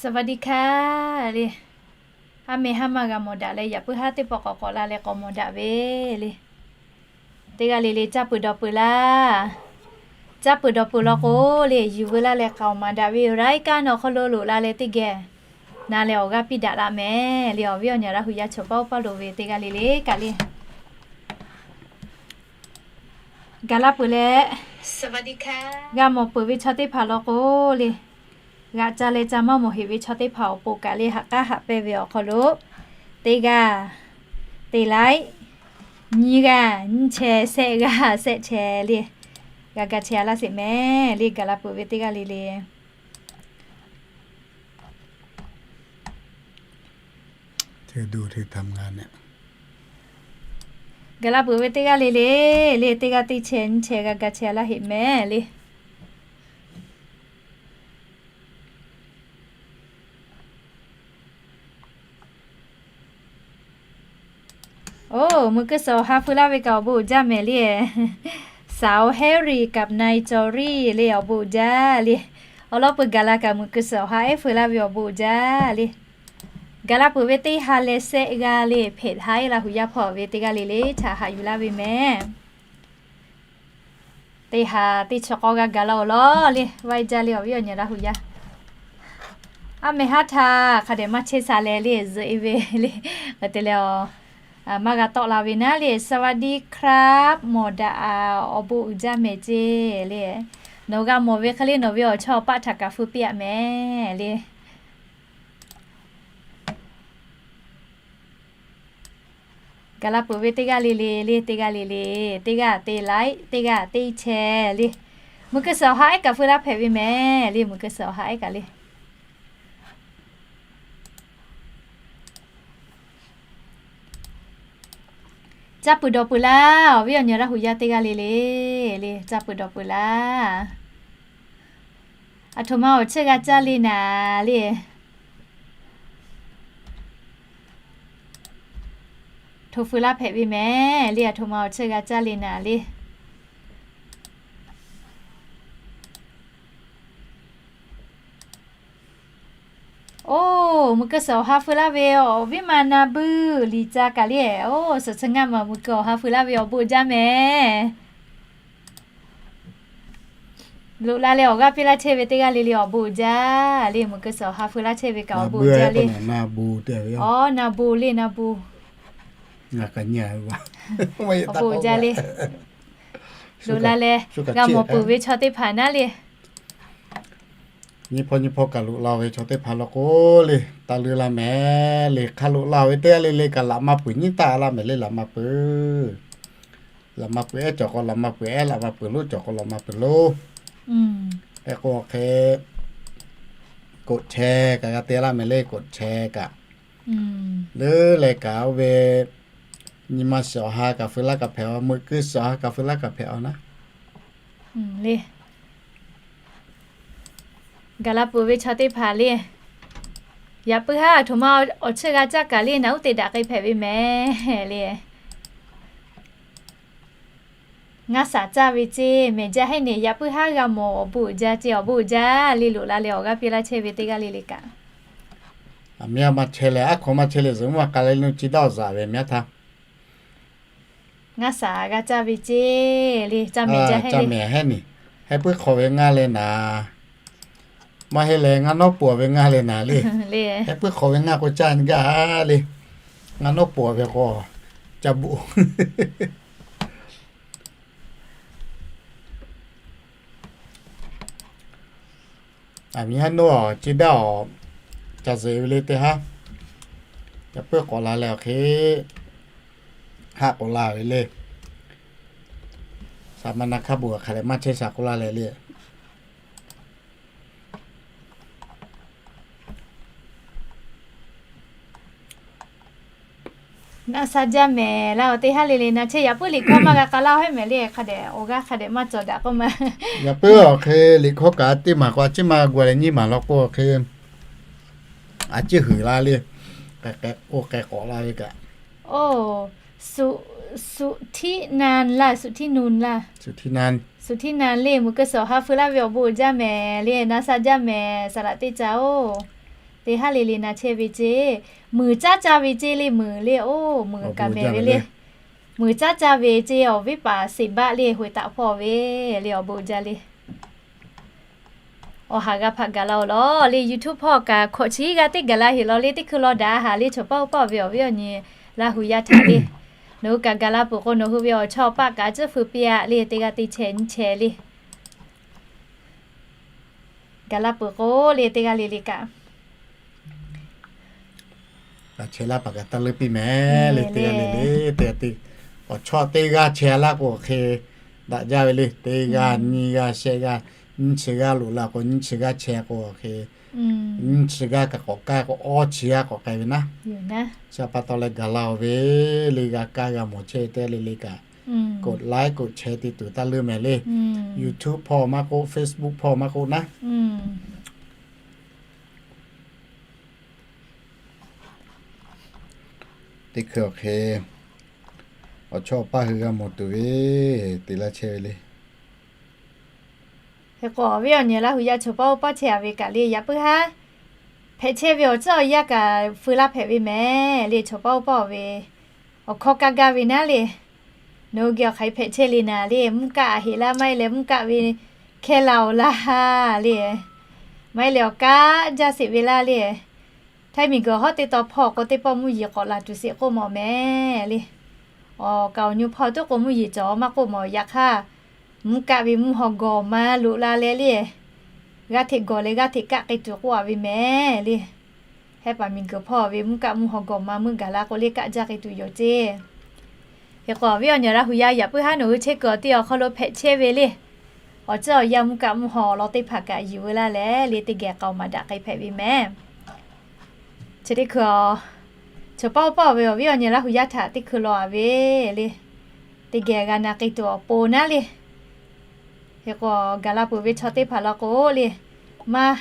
สวัสดีค่ะ le. Aˉ meh haˉ maˇ g'a mawˬ daꞈ leh, yaꞈ puiˉ haˉ teˇ pawˆ k'awꞈ k'awꞈ la leh k'awꞈ mawˬ daꞈ ve le. Teˇ g'aˇ le le caˇ peuˬ dawˬ peuˬ laˇ. Caˇ peuˬ dawˬ peuˬ law k'o le, yuˬ veu laˇ leh k'aoˍ maˍ daꞈ ve yoˬ. Laiˉ kaˆ nawˬ hk'aw lo loꞈ la leh teˇ geh na leh awˬ g'aˇ piˇ daꞈ laˇ meh le. Awˬ viˉ awˬ nyi Laˇ hu yaˇ chaw paˇ oˇ paˇ loˍ ve teˇ g'aˇ le le kaꞈ le. Gaˬ la peuˬ leh, g'a mawˬ peuˬ ve chaw teˇ hpaˍ law k'o le, g'aꞈ ca leh ca maˇ mawˬ heꞈ ve chaw teˇ hpaˍ awˬ pon kaꞈ le, haꞈ k'aˉ haꞈ pehnˇ ve awˬ hk'aw lo teˇ g'aˇ, teˇ laiˉ, nyiˇ g'aˇ nyiˇ chehˇ, shehˆ g'aˇ shehˆ chehˇ le, g'a ga chehˇ a laˇ sheˍ meh le. Gaˬ la peuˬ ve teˇ g'aˇ le le Gaˬ la peuˬ ve teˇ g'aˇ le le le, teˇ g'aˇ teˇ chehˇ nyiˇ chehˇ g'a ga chehˇ a laˇ heꞈ meh le. Oˇ, mui kuiˬ suhˍ awˬ ha feu laˇ ve kaꞈ awˬ bon uiˍ jaˇ mehˍ le. สาวแฮร์รี่กับนายจอร์รี่ le, awˬ bon uiˍ jaˇ le. Awˬ lawn peuˬ gaˬ la kaꞈ mui kuiˬ suhˍ awˬ ha ehˉ feu laˇ ve awˬ bon uiˍ jaˇ le. Gaˬ la peuˬ ve teˇ ha leh shehˆ g'aˇ le, hpehꞈ haˉ e Laˇ hu yaˇ hpawˇ ve teˇ g'aˇ le le htaꞈ haꞈ yuˬ laˇ ve meh. Teˇ ha teˇ chi k'awˇ g'a gaˬ la awˬ lawn le, vaˇ e jaˇ le awˬ viˉ awˬ nyi Laˇ hu yaˇ. Aˉ meh haˉ htaˇ hk'a dehꞈ maˇ chehˇ sha leh le, zuhꞈ e ve le, hk'e te leh, maˇ g'a tawˆ la ve naˉ le. สวัสดีครับ mawˬ daꞈ a, awˬ bon uiˍ jaˇ mehˍ ceˇ le. Nawˬ g'a mawˬ ve hk'e le nawˬ ve awˬ chawˇ awˬ paˆ htaꞈ kaꞈ feu piˇ aꞈ mehˍ le. Gaˬ la peuˬ ve teˇ g'aˇ le le le, teˇ g'aˇ le le, teˇ g'aˇ teˇ laiˉ, teˇ g'aˇ teˇ chehˇ le. Mui kuiˬ suhˍ awˬ ha ehˉ kaꞈ feu laˇ hpehꞈ ve mehˍ le, mui kuiˬ suhˍ awˬ ha ehˉ kaꞈ le. Caˇ peuˬ dawˬ peuˬ laˇ, awˬ viˉ awˬ nyi Laˇ hu yaˇ teˇ g'aˇ le le le, caˇ peuˬ dawˬ peuˬ laˇ. Aˬ htoꞈ ma awˬ chiˇ g'a caˇ le naˍ le. Hto feu laˇ hpehꞈ ve mehˍ le, aˬ htoꞈ ma awˬ chiˇ g'a caˇ le naˍ le. Oˇ, mui kuiˬ suhˍ awˬ ha feu laˇ ve awˬ viˉ ma na buiˇ liꞈ ca kaꞈ le. Oˇ, suhˍ chi ngaˇ maˬ mui kuiˬ awˬ ha feu laˇ ve awˬ bon jaˇ mehˍ. Loꞈ la leh awˬ g'aˇ piˇ laˇ chehˇ ve teˇ g'aˇ le le awˬ bon uiˍ jaˇ le, mui kuiˬ suhˍ awˬ ha feu laˇ chehˇ ve kaꞈ awˬ bon uiˍ jaˇ le. Awˬ na bon le na bon. Awˬ bon uiˍ jaˇ le. Loꞈ la leh g'a mawˬ peuˬ ve chaw teˇ hpaˍ naˉ le. Nyi hpawˇ nyi hpawˇ kaꞈ loꞈ la ve chaw teˇ hpaˍ law k'o le, taˇ leuˉ laˇ mehˍ le. Hk'a loꞈ la ve teˇ g'aˇ le le kaꞈ laꞈ ma peuˬ nyiˉ taˆ laˇ mehˍ le. Laꞈ ma peuˬ, laꞈ ma peuˬ ehˉ cawˬ k'o laꞈ ma peuˬ ehˉ, laꞈ ma peuˬ lonˉ cawˬ k'o laꞈ ma peuˬ lonˉ. Hk'e k'o hk'e, กดแชร์ kaꞈ g'a te laˇ mehˍ le, กดแชร์ kaꞈ. Leuˉ leh kaꞈ oˇ ve nyi ma suhˍ awˬ ha kaꞈ feu laˇ kaꞈ hpehꞈ a, meuꞈ kuiˬ suhˍ awˬ ha kaꞈ feu laˇ kaꞈ hpehꞈ a naˉ. Gaˬ la peuˬ ve chaw teˇ hpaˍ le. Yaꞈ puiˉ haˉ aˬ htoꞈ ma awˬ chiˇ g'a caˇ kaꞈ le, naˬ uˉ te daꞈ k'ai hpehꞈ ve mehˍ le. Ngaˇ shaˍ caˇ ve ceˇ mehˍ jaˇ heˆ neˬ, yaꞈ puiˉ haˉ g'a mawˬ awˬ bon uiˍ jaˇ ceˇ, awˬ bon uiˍ jaˇ le. Loꞈ la leh awˬ g'aˇ piˇ laˇ chehˇ ve teˇ g'aˇ le le kaꞈ. Aˬ miˇ a ma chehˇ leh, aˉ hkaw maˇ chehˇ leh zuhꞈ mvuhˇ maˇ k'a leh le, chi daˇ awˬ zaꞈ ve miˇ a htaˇ. Ngaˇ shaˍ g'a caˇ ve ceˇ le, caˇ mehˍ jaˇ heˆ le. Heˆ puiˉ hk'awꞈ ve ngaˇ leh naˍ. Maˇ heˆ leh ngaˇ nawˉ pawˍ ve ngaˇ leh naˍ le. Heˆ puiˉ hk'awꞈ ve ngaˇ k'o caˇ gaˇ le. Ngaˇ nawˉ pawˍ ve k'o caˇ buꞈ. Aˬ miˇ haˉ nawˉ a, chi daˇ awˬ ca zeꞈ ve le teˇ haˉ. Ca puiˉ k'awꞈ la leh awˬ hk'e haˆ k'awꞈ la ve le. Saˍ ma na hkaˇ bon hk'a dehꞈ maˇ chehˇ shaˍ k'oˆ laˇ leh le. Naˆ sha jaˇ mehˍ laˇ, awˬ teˇ haˉ le le na chehˇ. Yaꞈ puiˉ liꞈ hkawˇ maˇ g'a k'a laˇ heˆ mehˍ le. Hk'a dehꞈ awˬ g'aˇ hk'a dehꞈ maˇ cawˬ daꞈ k'oˆ ma. Yaꞈ puiˉ awˬ hk'e liꞈ hkawˇ kaꞈ a ciˉ maˬ k'o a ciˉ maˇ g'a gu leh nyiˇ maˬ law k'o awˬ hk'e a ciˉ huiˍ la le. K'ai k'ai k'o k'ai k'awꞈ la ve kaꞈ. Oˇ, Suˍ htiˉ nan laˇ, Suˍ htiˉ nun laˇ. Suˍ htiˉ nan le, mui kuiˬ suhˍ awˬ ha feu laˇ ve awˬ bon uiˍ jaˇ mehˍ le, na sha jaˇ mehˍ, saˍ laꞈ teˇ ca oˬ. Teˇ haˉ le le na chehˇ ve ceˇ. Muiˬ caˉ caˇ ve ceˇ le, muiˬ le, oˇ muiˬ kaꞈ mehˍ ve le. Muiˬ caˉ caˇ ve ceˇ, awˬ viˉ paˍ Seˍbaˆ le, hui taꞈ hpawˇ ve le, awˬ bon jaˇ le. Awˬ haˍ g'a hpaꞈ gaˬ la-oˬ lawˬ le. YouTube hpawˇ kaꞈ hkawꞈ chi g'aˇ teˇ gaˬ la heˍ law le, teˇ hkui law daꞈ haˍ le. Chaw paˇ oˇ paˇ ve awˬ viˉ awˬ nyi Laˇ hu yaˇ htaꞈ le, nawˬ hui kaꞈ gaˬ la peuˬ k'o, nawˬ hui ve awˬ chawˇ paˆ kaꞈ a ciˉ feu piˇ-a le. Teˇ g'aˇ teˇ chehˇ nyiˇ chehˇ le. Gaˬ la peuˬ k'o le, teˇ g'aˇ le le kaꞈ chehˇ laˇ paˍ kaꞈ taˇ leuˉ piˇ mehˍ le. Teˇ g'aˇ le le, teˇ g'aˇ teˇ, awˬ chawˇ teˇ g'aˇ chehˇ laˇ k'o, awˬ hk'e daꞈ jaˇ ve le. Teˇ g'aˇ, nyiˇ g'aˇ, shehˆ g'aˇ, nyiˇ chi g'aˇ loꞈ la k'o, nyiˇ chi g'aˇ chehˇ k'o, awˬ hk'e nyiˇ chi g'aˇ kaꞈ k'awꞈ k'ai k'o, awˇ chi g'aˇ k'awꞈ k'ai ve naˉ. Chi pa taw leh gaˬ la-oˬ ve le, g'a kaˇ g'a mawˬ chehˇ ve teˇ g'aˇ le le kaꞈ, กดไลค์ กดแชร์ te tuˬ taˇ leuˉ mehˍ le. YouTube hpawˇ maˇ k'oˆ, Facebook hpawˇ maˇ k'oˆ naˉ. Teˇ hkui awˬ hk'e awˬ chawˇ awˬ paˇ hui g'a mawˬ tuˬ ve te laˇ chehˇ ve le. Hk'e k'o, awˬ viˉ awˬ nyi Laˇ hu yaˇ chaw paˇ oˇ paˇ chehˇ-a ve kaꞈ le, yaꞈ puiˉ haˉ hpehꞈ chehˇ ve awˬ tcuhˉ awˬ yanˇ kaꞈ feu laˇ hpehꞈ ve mehˍ le. Chaw paˇ oˇ paˇ-oˬ ve awˬ hkawˇ kaˇ gaˇ ve naˉ le. Nawˬ hui geh awˬ hk'aˬ hk'e hpehꞈ chehˇ le naˍ le, mvuhˇ kaˆ a heꞈ laˇ maˇ heˆ leh mvuhˇ kaˆ ve hkehˇ la-oˬ laˇ le. Maˇ heˆ leh awˬ kaˉ jaˇ sheˍ ve laˇ le. Htaiˇ miˬguiˬ hawˉ teˇ taw hpawˇ k'o, teˇ pawˆ mvuhˇ yeˬ k'awꞈ laˬ tuˬ sheˍ k'oˆ mawˬ mehˍ le. Awˬ kaˍ awˬ nyu hpawˇ tuˉ k'o, mvuhˇ yeˬ cawˬ maˇ k'oˆ mawˬ. Yaꞈ hk'aˇ, mvuhˇ kaˆ ve mvuhˇ haw gawˬ ma loꞈ la leh le, g'aˇ hteꞈ gawˬ leh g'aˇ hteꞈ kaˆ k'ai tuˬ k'oˆ-a ve mehˍ le. Hehˉ paˍ miˬguiˬ hpawˇ ve mvuhˇ kaˆ mvuhˇ haw gawˬ ma meuˇ gaˬ la k'o le, kaˆ jaˇ k'ai tuˬ yoˬ ceˇ. Hk'e k'o, awˬ viˉ awˬ nyi Laˇ hu yaˇ, yaꞈ puiˉ haˉ nawˬ hui chehˇ kuiˬ awˬ ti awˬ hk'aw lo hpehꞈ chehˇ ve le, awˬ tcuhˉ awˬ yanˇ mvuhˇ kaˆ mvuhˇ haw awˬ lawn teˇ hpaˍ kaꞈ yuˬ veu laˇ leh le, teˇ geh k'aoˍ maˍ daꞈ k'ai hpehꞈ ve mehˍ. Chi teˇ hkui a, chaw paˇ oˇ paˇ-oˬ ve awˬ viˉ awˬ nyi Laˇ hu yaˇ htaꞈ teˇ hkui law-a ve le, teˇ geh g'a na k'ai tuˬ awˬ pon naˉ le. Hk'e k'o, gaˬ la peuˬ ve chaw teˇ hpaˍ law k'o le, maˇ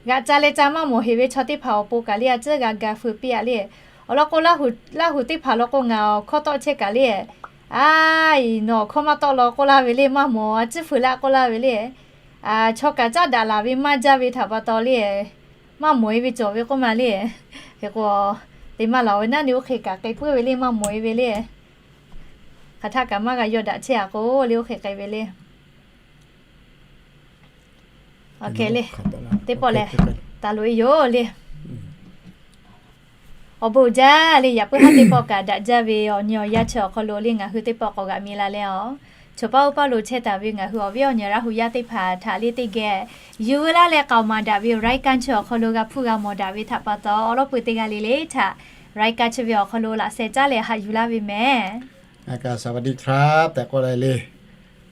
g'aꞈ ca leh ca maˇ mawˬ heˍ ve chaw teˇ hpaˍ awˬ pon kaꞈ le, a ciˉ g'a ga feu piˇ-a le. Awˬ lawn k'o, Laˇ hu, Laˇ hu teˇ hpaˍ law k'o, ngaˬ awˬ hkawˇ tawˆ chehˇ kaꞈ le, a, nawˬ awˬ hkawˇ maˇ tawˆ law k'oˆ laˇ ve le, maˇ mawˬ, a ciˉ feu laˇ k'oˆ laˇ ve le. Chaw kaꞈ caˉ daꞈ laˬ ve maˇ jaˇ ve htaꞈ pa taw le, maˇ mawˬ-e ve cawˬ ve k'oˆ ma le. Hk'e k'o, te maˇ laˬ ve naˉ, ni oˇ hk'e kaꞈ k'ai puiˉ ve le, maˇ mawˬ-e ve le. Hk'aˬ htaˇ kaꞈ maˇ g'a yaw daꞈ chehˇ-a k'o le, oˇ hk'e k'ai ve le. Awˬ hk'e le, teˇ pawˆ lehˬ, taˍ loꞈ-e yoˬ le. Awˬ bon jaˇ le. Yaꞈ puiˉ haˉ teˇ pawˆ kaꞈ daꞈ jaˇ ve awˬ nyi awˬ yanˇ chi awˬ hk'aw lo le, ngaˬ hui teˇ pawˆ k'awꞈ g'aꞈ mi la leh a, chaw paˇ oˇ paˇ lo chehˇ taˍ ve ngaˬ hui awˬ viˉ awˬ nyi Laˇ hu yaˇ teˇ hpaˍ htaꞈ le, teˇ geh yuˬ veu laˇ leh k'aoˍ maˍ daꞈ ve รายการ chi awˬ hk'aw lo g'a hpuˇ g'a mawˬ daꞈ ve htaꞈ pa taw, awˬ lawˉ pui teˇ g'aˇ le le htaꞈ รายการ chi ve awˬ hk'aw lo laꞈ sheh caˉ leh haꞈ yuˬ laˇ ve mehˍ. สวัสดีครับ tehꞈ k'oˆ la le.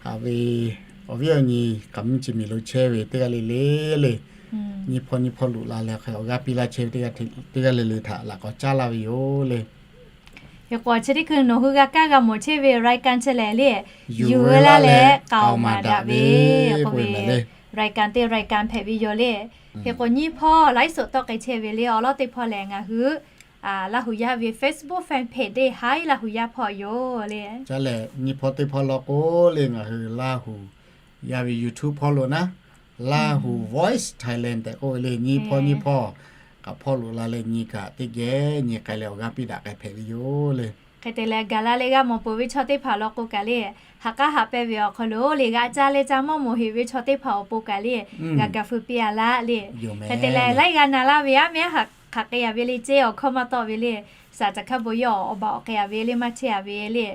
Haꞈ ve awˬ viˉ awˬ nyi k'aꞈ mvuhˇ chi miˬ lo chehˇ ve teˇ g'aˇ le le le, nyiˇ hpawˇ nyiˇ hpawˇ loꞈ la leh awˬ g'aˇ piˇ laˇ chehˇ ve teˇ g'aˇ le le htaꞈ laꞈ k'awꞈ caˉ laˇ ve yoˬ le. Hk'e k'o, chi teˇ hkui nawˬ hui g'a kaˇ g'a mawˬ chehˇ ve รายการ chi lehˬ le, yuˬ veu laˇ leh k'aoˍ maˍ daꞈ ve k'oˆ ve รายการ teˇ รายการ hpehꞈ ve yoˬ le. Hk'e k'o, nyiˇ hpawˇ ไลฟ์สด tawˆ k'ai chehˇ ve le. Awˬ lawˉ teˇ hpawˇ lehˬ, ngaˬ hui Laˇ hu yaˇ ve Facebook fan page teˇ haiˉ Laˇ hu yaˇ hpawˇ yoˬ le. Ca lehˬ, nyiˇ hpawˇ teˇ hpawˇ law k'o le, ngaˬ hui Laˇ hu yaˇ ve YouTube hpawˇ lo naˉ, Laˇ hu Voice Thailand tehꞈ k'oˆ ve le. Nyiˇ hpawˇ nyiˇ hpawˇ kaꞈ hpawˇ loꞈ la leh, nyi kaꞈ teˇ geh nyi k'ai leh awˬ g'aˇ piˇ daꞈ k'ai hpehꞈ ve yoˬ le. Hk'e te leh, gaˬ la leh g'a mawˬ peuˬ ve chaw teˇ hpaˍ law k'o kaꞈ le, haꞈ k'aˉ haꞈ pehˇ ve awˬ hk'aw lo le, g'aꞈ ca leh ca maˇ mawˬ heˍ ve chaw teˇ hpaˍ awˬ pon kaꞈ le, g'a ga feu piˇ-a laˇ le. Hk'e te leh, laiˉ g'a na laˇ ve aˉ mehˉ hk'aˬ hk'e-a ve le, ceˇ awˬ hkawˇ maˇ tawˆ ve le. Saˍ caˍ hkaˇ bon yawˇ awˬ baˬ awˬ k'ai-a ve le, maˇ chehˇ-a ve le.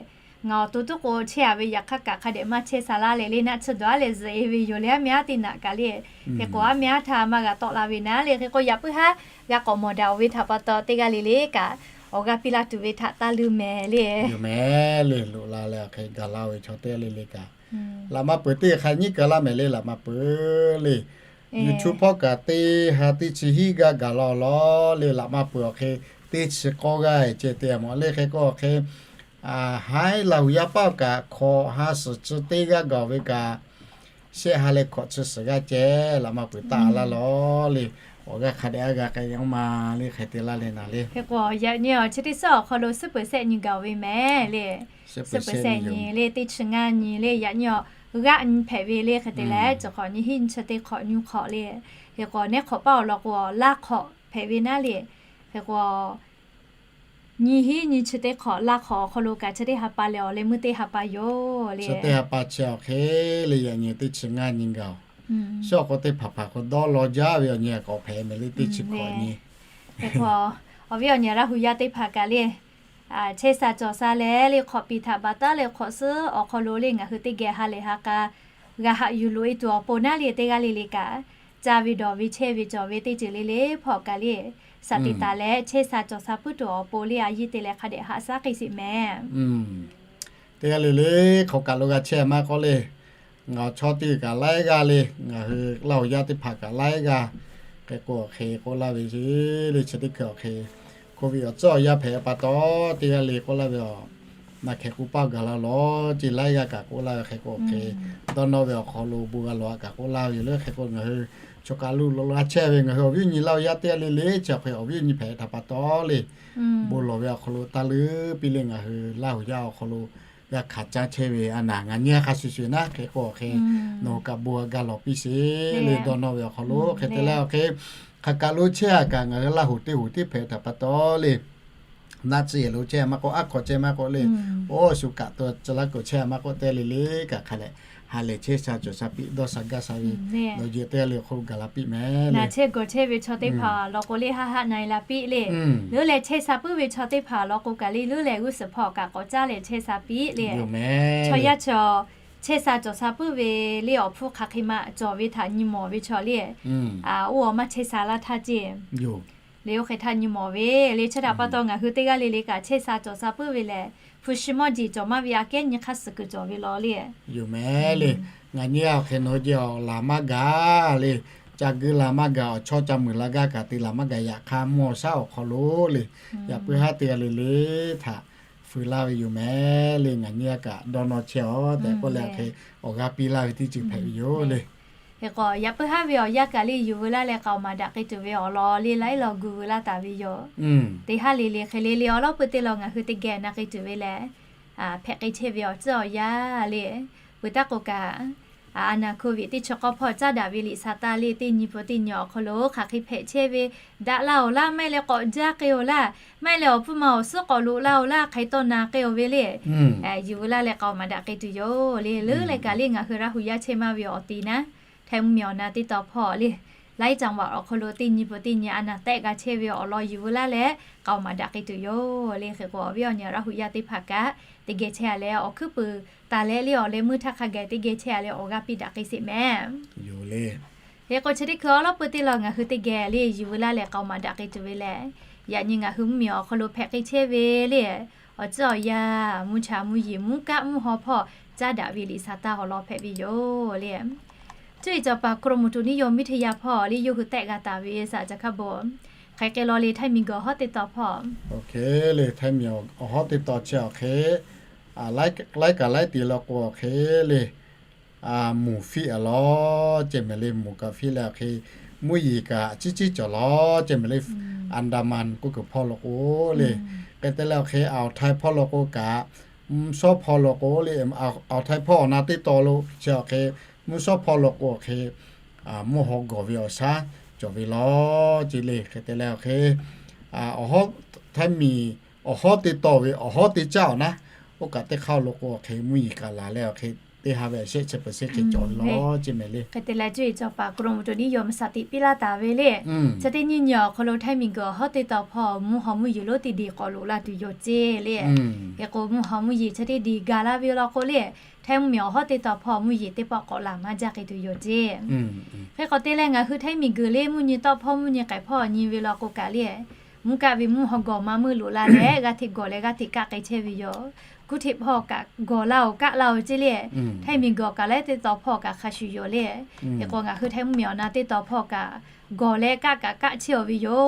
Ngaˬ awˬ to tuˉ k'o chehˇ-a ve, yaꞈ hk'aˇ kaꞈ hk'a dehꞈ maˇ chehˇ sha laˇ leh le, naˆ tsuhˇ dawˬ-a leh zuhꞈ-e ve yoˬ le, aˉ mehˉ aˉ teˇ naꞈ kaꞈ le. Hk'e k'o, aˉ mehˉ aˉ htaˇ maˇ g'a tawˆ la ve naˉ le. Hk'e k'o, yaꞈ puiˉ haˉ g'a k'awꞈ mawˬ daꞈ-oˬ ve htaꞈ pa taw, teˇ g'aˇ le le kaꞈ awˬ g'aˇ piˇ laˇ tuˬ ve htaꞈ taˇ leuˉ mehˍ le. Yoˬ mehˍ le. Loꞈ la leh awˬ hk'e gaˬ la ve chaw teˇ g'aˇ le le kaꞈ, laꞈ maˇ peuˬ teˇ hk'a nyiˉ kaˬ laˇ mehˍ le. Laꞈ maˇ peuˬ le. YouTube hpawˇ kaꞈ teˇ ha teˇ chi hiˉ g'aˇ gaˬ la-oˬ lawˬ le. Laꞈ maˇ peuˬ awˬ hk'e teˇ chi k'awˇ g'aˇ ceh te-a mawˬ le. Hk'e k'o awˬ hk'e, haiˉ Laˇ hu yaˇ paˇ kaꞈ hkawꞈ ha suhˍ chi teˇ g'aˇ gaˬ ve kaꞈ, shehˆ ha leh hkawꞈ chi suhˍ g'aˇ ceh laꞈ maˇ peuˬ taˇ laˇ lawˬ le. Awˬ g'aˇ hk'a dehꞈ a g'a k'ai-a ma le, hk'e te laˇ leh naˍ le. Hk'e k'o, yaꞈ nyi awˬ chi teˇ suhˉ awˬ hk'aw lo suhˉ peuˬ sehˆ nyi gaˬ ve mehˍ le. Suhˉ peuˬ sehˆ nyi le, teˇ chi ngaˇ nyi le, yaꞈ nyi awˬ g'aˇ nyi hpehꞈ ve le. Hk'e te leh, chi hk'awꞈ nyi hiˉ nyi chi teˇ hk'awꞈ nyi hk'awꞈ le. Hk'e k'o, neˉ hk'awꞈ paˇ awˬ lawn k'o, laˇ hk'awꞈ hpehꞈ ve naˉ le. Hk'e k'o, nyi hiˉ nyi chi teˇ hk'awꞈ laˇ hk'awꞈ awˬ hk'aw lo kaꞈ chi teˇ ha pa lehˬ awˬ leh meuˇ teˇ ha pa yoˬ le. Chi teˇ ha pa chi awˬ hk'e le yaꞈ nyi teˇ chi ngaˇ nyi gaˬ-oˬ. Shu awˬ k'o teˇ hpaˍ hpaˍ k'o dawˇ law jaˇ ve awˬ nyi kaꞈ hpehꞈ mehˍ le teˇ chi hk'awꞈ nyi. Hk'e k'o, awˬ viˉ awˬ nyi Laˇ huˍ yaˇ teˇ hpaˍ kaꞈ le, chehˇ sha cawˬ sha leh le hk'awꞈ piˍ htaꞈ baˬ taˉ leh hk'awꞈ suhˉ awˬ hk'aw lo le ngaˬ hui teˇ geh ha lehˬ ha k'a g'a haꞈ yuˬ loꞈ e tuˬ awˬ pon naˉ le teˇ g'aˇ le le kaꞈ, caˇ ve dawˬ ve chehˇ ve cawˬ ve teˇ ceuˬ le le hpawˇ kaꞈ le, shaˍ tiꞈ taˍ leh chehˇ sha cawˬ sha puiˉ tuˬ awˬ pon le a yiˇ te leh hk'a dehꞈ haꞈ shaˉ k'ai sheˍ mehˍ. Teˇ g'aˇ le le hk'aˬ kaꞈ lo g'a chehˇ maˇ k'oˆ le, ngaˬ awˬ chawˇ teˇ g'aˇ kaꞈ laiˉ g'aˇ le, ngaˬ hui Laˇ huˍ yaˇ teˇ hpaˍ kaꞈ laiˉ g'aˇ, hk'e k'o awˬ hk'e k'oˆ laˇ ve le, chi teˇ hkui awˬ hk'e, Covid awˬ tcuhˉ awˬ yanˇ hpehꞈ pa taw, teˇ g'aˇ le k'oˆ laˇ ve a, naˬ hk'e k'oˆ paˇ gaˬ la lawˬ ce laiˉ g'aˇ kaꞈ k'oˆ laˇ ve hk'e k'o awˬ hk'e, dawˇ nawˇ ve awˬ hk'aw lo bon g'a lawˬ a kaꞈ k'oˆ laˇ ve yoˬ le. Hk'e k'o ngaˬ hui choˬ kaˬ lo lo g'a chehˇ ve ngaˬ hui awˬ viˉ awˬ nyi Laˇ huˍ yaˇ teˇ g'aˇ le le chi awˬ hk'e awˬ viˉ awˬ nyi hpehꞈ htaꞈ pa taw le, bon lawˬ ve awˬ hk'aw lo taˇ leuˉ piˇ le ngaˬ hui Laˇ huˍ yaˇ awˬ hk'aw lo g'a hkanˍ caˇ chehˇ ve a naˬ ngaˬ nyi a hk'a shuˍ shuˍ naˉ hk'e k'o awˬ hk'e, nawˬ hui kaꞈ bon g'a gaˬ lawˬ piˇ sheˍ le. Dawˇ nawˇ ve awˬ hk'aw lo hk'e te leh awˬ hk'e, hk'aˬ kaꞈ lo chehˇ a kaꞈ ngaˬ hui Laˇ huˍ teˇ huˍ teˇ hpehꞈ htaꞈ pa taw le, naˆ tcuh yehˬ lo chehˇ maˇ k'oˆ, aˉ hk'aw chehˇ maˇ k'oˆ le, oˇ shu kaꞈ to ca laˇ k'o chehˇ maˇ k'oˆ teˇ g'aˇ le le kaꞈ hk'a leh ha lehˬ chehˇ sha cawˬ sha piˇ dawˇ sha gaˇ sha ve, nawˬ hui teˇ g'aˇ le awˬ hk'aw lo gaˬ la piˇ mehˍ le. Naˬ chehˇ gawˬ chehˇ ve chaw teˇ hpaˍ law k'o le haˆ haˆ na e la piˇ le. Leuˉ leh chehˇ sha puiˉ ve chaw teˇ hpaˍ law k'o kaꞈ le leuˉ leh g'uˇ suhˍ hpawˇ kaꞈ k'awꞈ caˉ leh chehˇ sha piˇ le. Chaw yaˇ chaw chehˇ sha cawˬ sha puiˉ ve le awˬ hpfuhˇ hk'aˬ hk'e ma cawˬ ve htaꞈ nyi mawˬ ve chaw le, oˇ awˬ maˇ chehˇ sha laˇ htaˇ ceˇ le oˇ hk'e htaˇ nyi mawˬ ve le. Chi htaꞈ pa taw ngaˬ hui teˇ g'aˇ le le kaꞈ chehˇ sha cawˬ sha puiˉ ve lehˬ, hpu shi mawˇ jeˬ cawˬ maˇ ve aꞈ kehˉ nyi hk'aˇ suh kuiˬ cawˬ ve law le. Yoˬ mehˍ le. Ngaˬ nyi a hk'e nawˬ hui jehˬ awˬ laˬ maˇ gaˬ le, ca guiˇ la maˇ gaˬ, awˬ chawˇ ca muiˬ la gaˇ kaꞈ te laˬ maˇ gaˬ. Yaꞈ hk'aˇ mvuhˇ awˬ shaˉ awˬ hk'aw lo le, yaꞈ puiˉ haˉ teˇ g'aˇ le le htaꞈ fuiˍ laˇ ve yoˬ mehˍ le. Ngaˬ nyi a kaꞈ dawˇ nawˇ chehˇ a tehꞈ k'oˆ leh hk'e awˬ g'aˇ piˇ laˇ ve teˇ ceuˬ hpehꞈ ve yoˬ le. Hk'e k'o yaꞈ puiˉ haˉ ve awˬ yanˇ kaꞈ le yuˬ veu laˇ leh k'aoˍ maˍ daꞈ k'ai tuˬ ve awˬ lawn le laiˉ law gu veu laˇ taˍ ve yoˬ. Teˇ haˉ le le hk'e le le awˬ lawˉ pui teˇ law ngaˬ hui teˇ geh na k'ai tuˬ ve lehˬ, hpehꞈ k'ai chehˇ ve awˬ tcuhˉ awˬ yanˇ le, peuˬ taˇ k'o kaꞈ, a naˬ Covid teˇ chi k'awˇ hpawˇ caˉ daꞈ ve liꞈ sha taˇ le teˇ nyi peuˬ teˇ nyi awˬ hk'aw lo hk'aˬ hk'e hpehꞈ chehˇ ve daꞈ laˇ oˬ laˇ, maˇ heˆ leh k'awꞈ jaˇ k'ai oˬ laˇ, maˇ heˆ leh awˬ pfuhˇ ma awˬ suhˉ k'awꞈ loꞈ la oˬ laˇ, hk'aˬ hk'e tawˇ na k'ai oˬ ve le, yuˬ veu laˇ leh k'aoˍ maˍ daꞈ k'ai tuˬ yoˬ le. Leuˉ leh kaꞈ le ngaˬ hui Laˇ huˍ yaˇ chehˇ maˇ ve awˬ ti naˉ, Htaiˇ mvuhˇmiˬ awˬ na teˇ tawn hpawˇ le, laiˉ caˍ vaꞈ awˬ hk'aw lo teˇ nyi peuˬ teˇ nyi a naˬ tehˆ g'a chehˇ ve awˬ lawn yuˬ veu laˇ leh k'aoˍ maˍ daꞈ k'ai tuˬ yoˬ le. Hk'e k'o awˬ viˉ awˬ nyi Laˇ huˍ yaˇ teˇ hpaˍ kaꞈ teˇ geh chehˇ a leh awˬ hkuiˉ puiˍ taˍ leh le awˬ leh meuˇ htaˇ hk'a gaˬ teˇ geh chehˇ a leh awˬ g'aˇ piˇ daꞈ k'ai sheˍ mehˍ. Yoˬ le. Hk'e k'o chi teˇ hkui awˬ lawˉ pui teˇ law ngaˬ hui teˇ geh le yuˬ veu laˇ leh k'aoˍ maˍ daꞈ k'ai tuˬ ve lehˬ, yaꞈ nyi ngaˬ hui mvuhˇmiˬ awˬ hk'aw lo hpehꞈ k'ai chehˇ ve le, awˬ tcuhˉ awˬ yanˇ mvuhˇ cha mvuhˇ yeˬ mvuhˇ kaˆ mvuhˇ haw hpawˇ caˉ daꞈ ve liꞈ sha taˇ awˬ lawn hpehꞈ ve yoˬ le. Cuˇ yiˍ cawˬ paˍ กรมอุตุนิยมวิทยา hpawˇ le yawˇ hui tehˆ g'a taˍ ve saˍ ca hkaˇ bon hk'aˬ hk'e law le Htaiˇ miˬguiˬ awˬ hawˉ teˇ tawn hpawˇ. Oˇ hk'e le Htaiˇ miˬguiˬ awˬ hawˉ teˇ tawn chi awˬ hk'e, laiˉ kaꞈ laiˉ te law k'o awˬ hk'e le, muˬ fiˆ a lawˬ ceh mehˍ le, muˬ kaꞈ fiˆ leh awˬ hk'e, mvuhˇ yeˬ kaꞈ ciˉ ciˉ cawˬ lawˬ ceh mehˍ le, Andaman k'oˆ kuiˬ hpawˇ law k'o le. Hk'e te leh awˬ hk'e Awˬ htaiˇ hpawˇ law k'o kaꞈ, mvuhˇ shawˉ hpawˇ law k'o le, Awˬ htaiˇ hpawˇ awˬ na teˇ tawn lo chi awˬ hk'e, mvuhˇ shawˉ hpawˇ law k'o awˬ hk'e, mvuhˇ haw gawˬ ve awˬ shaˉ cawˬ ve lawˬ ceh le. Hk'e te leh awˬ hk'e, awˬ hawˉ Htaiˇ miˬ awˬ hawˉ teˇ tawn ve awˬ hawˉ teˇ caˇ awˬ naˉ, oˇ kaꞈ teˇ hk'aˇ lo k'o awˬ hk'e mvuhˇ yeˬ kaꞈ laˬ leh awˬ hk'e teˇ ha ve a shehˆ chi peuˬ sheˍ hk'e cawˬ ve lawˬ ceh mehˍ le. Hk'e te leh cuˇ yiˍ cawˬ paˍ กรมอุตุนิยม saˍ tiꞈ piˇ laˇ taˍ ve le. Chi teˇ nyiˇ nyi awˬ hk'aw lo Htaiˇ miˬguiˬ awˬ hawˉ teˇ tawn hpawˇ mvuhˇ haw mvuhˇ yeˬ lonˉ teˇ diˬ k'awꞈ loꞈ la tuˬ yoˬ ceh le. Hk'e k'o mvuhˇ haw mvuhˇ yeˬ chi teˇ diˬ gaˬ laˇ ve law k'o le, Htaiˇ mvuhˇmiˬ awˬ hawˉ teˇ tawn hpawˇ mvuhˇ yeˬ teˇ pawˆ k'awꞈ laˬ maˇ jaˇ k'ai tuˬ yoˬ ceh. Hk'e k'o te leh ngaˬ hui Htaiˇ miˬguiˬ le mvuhˇ nyi tawˆ hpawˇ mvuhˇ nyi k'ehˬ hpawˇ nyi ve law k'o kaꞈ le, mvuhˇ kaˆ ve mvuhˇ haw gawˬ ma meuˇ loꞈ la leh g'aˇ hteꞈ gawˬ leh g'aˇ hteꞈ kaˆ k'ai chehˇ ve yoˬ. Kuˇ hteꞈ hpawˇ kaꞈ gawˬ laˇ oˬ kaˆ laˇ oˬ ceh le. Htaiˇ miˬguiˬ kaꞈ leh teˇ tawn hpawˇ kaꞈ hk'a shuˍ yoˬ le. Hk'e k'o ngaˬ hui Htaiˇ mvuhˇmiˬ awˬ na teˇ tawn hpawˇ kaꞈ gawˬ leh kaˆ kaꞈ kaˆ chehˇ oˬ ve yoˬ.